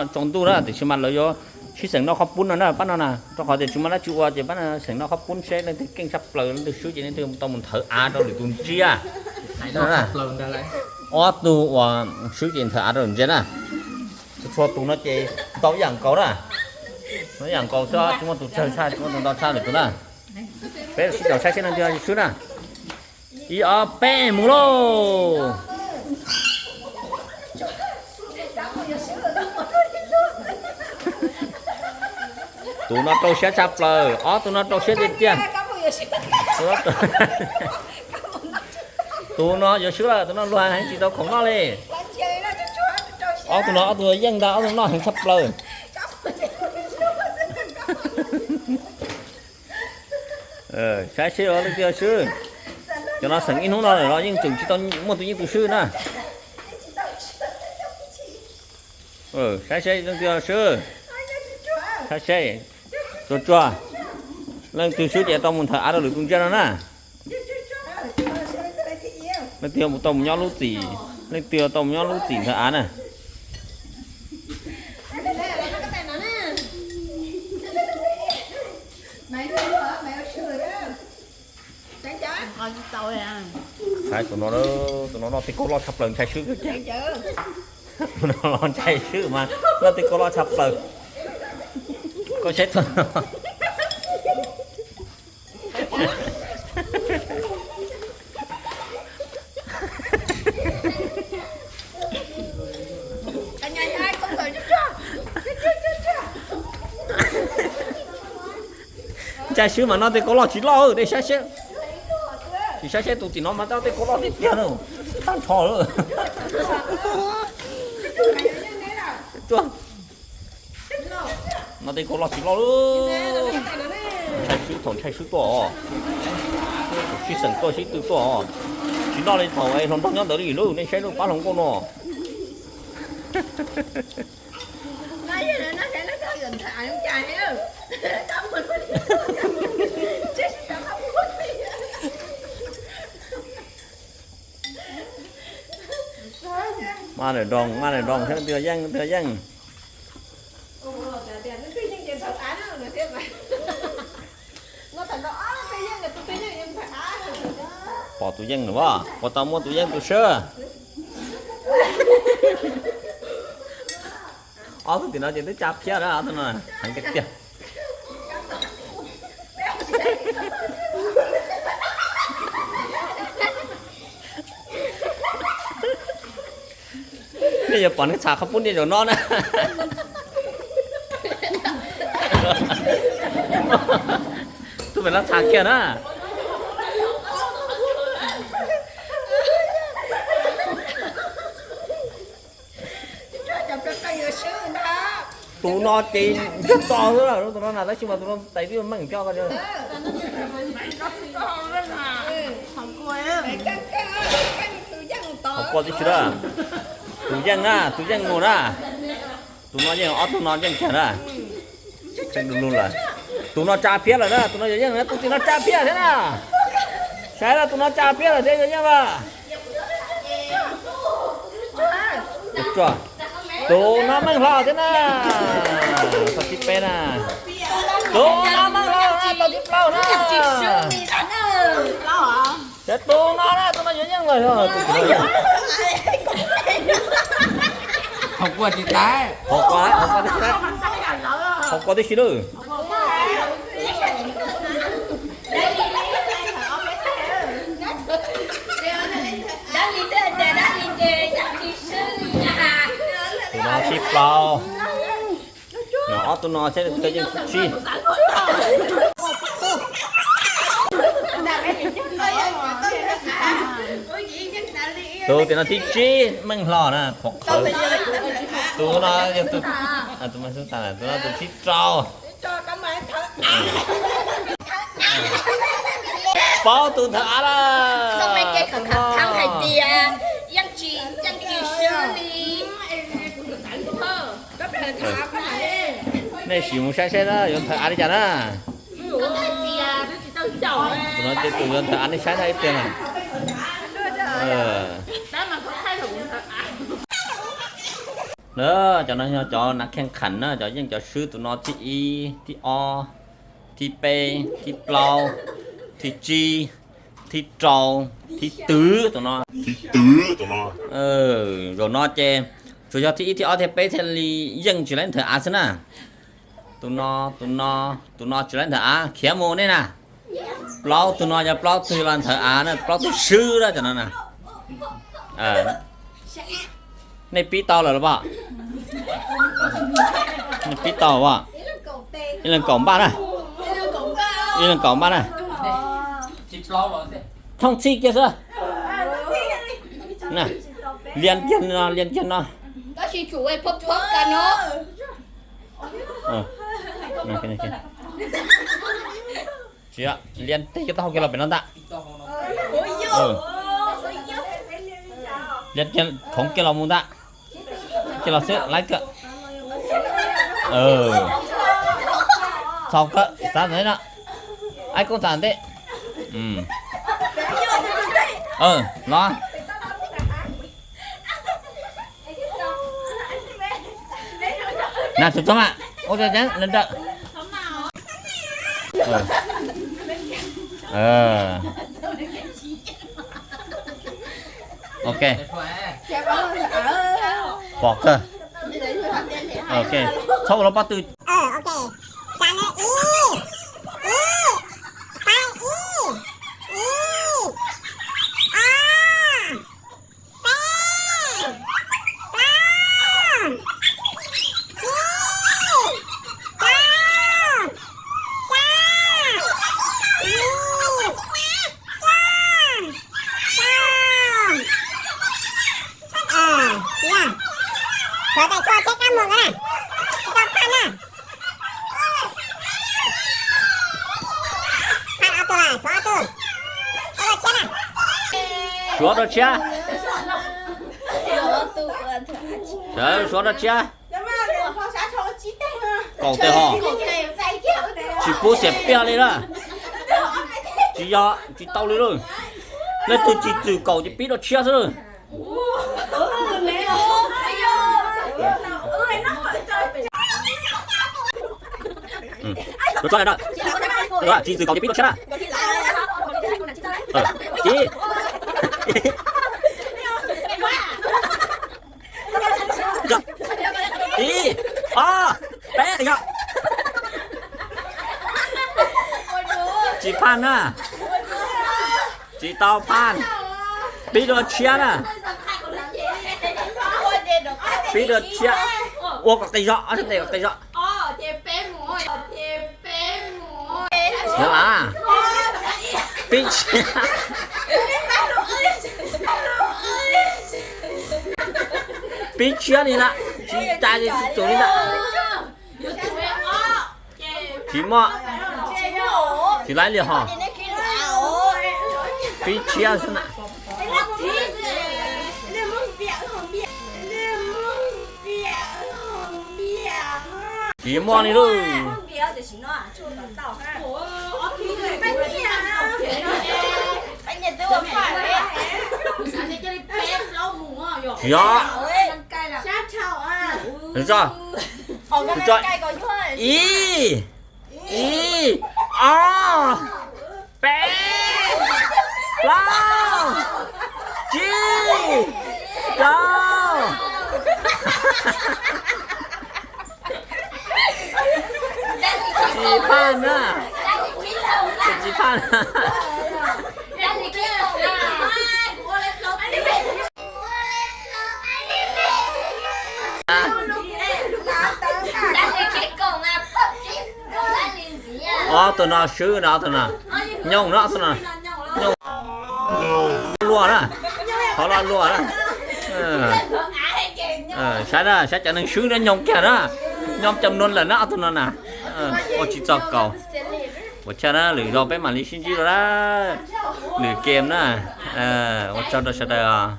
tsaus ntuj na, tiam sis mas lawv yuav sib xeem noj qhob pub no na pab no na, rau qhov tias tsis muaj dab tsi ua ces pab no xeem noj qhob pub seb leej twg keej tshaj plaws, leej twg swb ces leej twg tau mus nthawv av rau lwm tus ntsia. Ob tug uas swb ces nthawv av rau lwm ntsia na. Txhua tus no ces ntau ib yam nkaus na, ntau ib yam nkaus xwb, tsis muaj tus tsawg tshaj, tsis muaj tus ntau tshaj lwm tus na. Peb sib caum saib seb leej twg swb na. Ib ob peb mus lauj. Tus no rau siab tshaj plaws, ob tug no rau siab tiag tiag. Tus no yuav swb lawm, tus no luag heev tsis tau khoom noj li. Ob tug no ob tug yeej ntag, ob tug noj heev tshaj plaws. Saib seb leej twg swb. Cov no xeem ib hnub no lawm los yeej tseem tsis tau muaj tus yeej tus swb na. Saib seb leej twg swb. Saib seb, tsuag tsuag, leej twg swb ces tau mus nthawv av rau lwm tus ntsia no na. Leej twg tau mus nyob lub txim, leej twg tau mus nyob lub txim nthawv av na. Saib tus no, tus no noj tej kauj loj tshaj plaws ntshai swb kawg. Tus no los ntshai swb mas noj tej kauj loj tshaj plaws. Koj saib tus no. Ntshai swb mas noj tej kauj loj tsis loj, dej saib seb. Tsis saib seb tus tim no mas noj tej kauj loj tiag tiag na. Tag nrho lawm. Noj tej kauj loj tsis loj. Ntshai swb, thaum ntshai swb tuaj os. Sib xeem tuaj sib tw tuaj os. Tsis noj li thaum hluas nraug nyob ntawd li lauj, nej saib lub pab hluas nkauj no. Maj nram nroos, maj nram nroos, leej twg yeej, leej twg yeej. Pom tus yeej lawm as, puas tau muaj tus yeej tus swb. Ob tug tim no ces twb tsa phiab lawm, ob tug no heev tiag tiag. Nej yuav pom nws txham qhov pub niaj zaus no na. Tus pem no txham kiag na. Tus no ces ntsuag to xwb, tus no na, tab sis mas tus no tais twb meej thiab. Qhov kua tib si na, tus yeej na, tus yeej mus na. Tus no yeej, ob tug no yeej kiag na. Lawm, tus no tsa phiab lawm na, tus no yuav yeej, tus tim no tsa phiab thiab na. Saib na, tus no tsa phiab lawm thiab yuav yeej lawm. Tus no meej hlo thiab na. Tau thib peb na. Tus no meej hlo na, tau thib plaub na. Ces tus no na, tus no yuav yeej lawm. Hauv kua tsis tas, hauv kua, hauv kua tib si, hauv kua tib si na. Tus no thib plaub. Ob tug no saib leej twg yeej thib tsib. Tus tim no thib tsib meej hlo na, phom qhawv. Tus no yog tus, tus no tus thib rau. Paub tus nthawv av lawm. Tus no, nej sim mus saib saib na, yuav nthawv av li cas na. Tus no ces tus yuav nthawv av, nej saib na ib pliag na. Na, cov no yog cov nas kheej kham na, cov yeej cov swb, tus no thib ib, thib ob, thib peb, thib plaub, thib tsib, thib rau, thib twv tus no. Zaum no ces tsuas yog thib ib, thib ob thiab peb thiaj li yeej tsis laib nthawv av xwb na. Tus no, tus no, tus no tsis laib nthawv av, khiav mus nej na. Plaub tug no yog plaub tug los nthawv av na, plaub tug swb na cov no na. Nej pib tau lawm los pom? Nej pib tau pom? Ib leeg kaum npaj na. Ib leeg kaum npaj na. Thooj txhij kiag xwb. Lian kiag no, lian kiag no. Lian teg kiag taub hau kiag los pem no ntag. Lian kiag khoov kiag los mus ntag. Kiag los xwb, laib kawg. Txhaum kawg, xav ntawm no. Aib koob txam ntej. Los. Nas txhob txhob mas, ua tau ceev nrawm. Ok. Pom kawg. Ok. Txhob ua lub pob tw. Ib, ib, pab ib, ib, ob, peb, plaub, tsib, rau, xya, yim, cuaj, rau. Yog, suav tais tshuaj tsheb kab muag ntawd na, tsis tau phaj na. Phaj ob tug, tshuav ob tug. Suav rau tshiab. Suav rau tshiab. Kaum tes ho. Tsis pub xiam piaj li na. Tsis yog, tsis tau li lauj. Leej twg tsis txwm kaum ces pib rau tshiab xwb lauj. Tsis txwm kaum ces pib rau tshiab na. Tsis. Ib, ob, peb, qis zog. Tsis phaj na. Tsis tau phaj. Pib rau tshiab na. Pib rau tshiab. Ua kom qis zog, ob sab tes kom qis zog. Pib tshiab. Pib tshiab li na, tsis tas tsis tsum li na. Tsis muaj, tsis laib li ho. Pib tshiab xwb na. Tsis muaj li lauj. Tsis yog. Ib, ib, ob, peb, plaub, tsib, rau. Tsis phaj na. Tsis phaj na. Ob tug no swb na, ob tug no nyooj na, ob tug no nyooj. Luaj na, qhov lo luaj na. Saib na, saib cov neeg swb na nyooj kiag na, nyooj cov nuav lawm na ob tug no na. Ua tsis txog kaus. Ua tshaj na, lwm zaus peb mam li sib ntsib dua na. Lwm game na. Ua tsaug rau sawv daws os.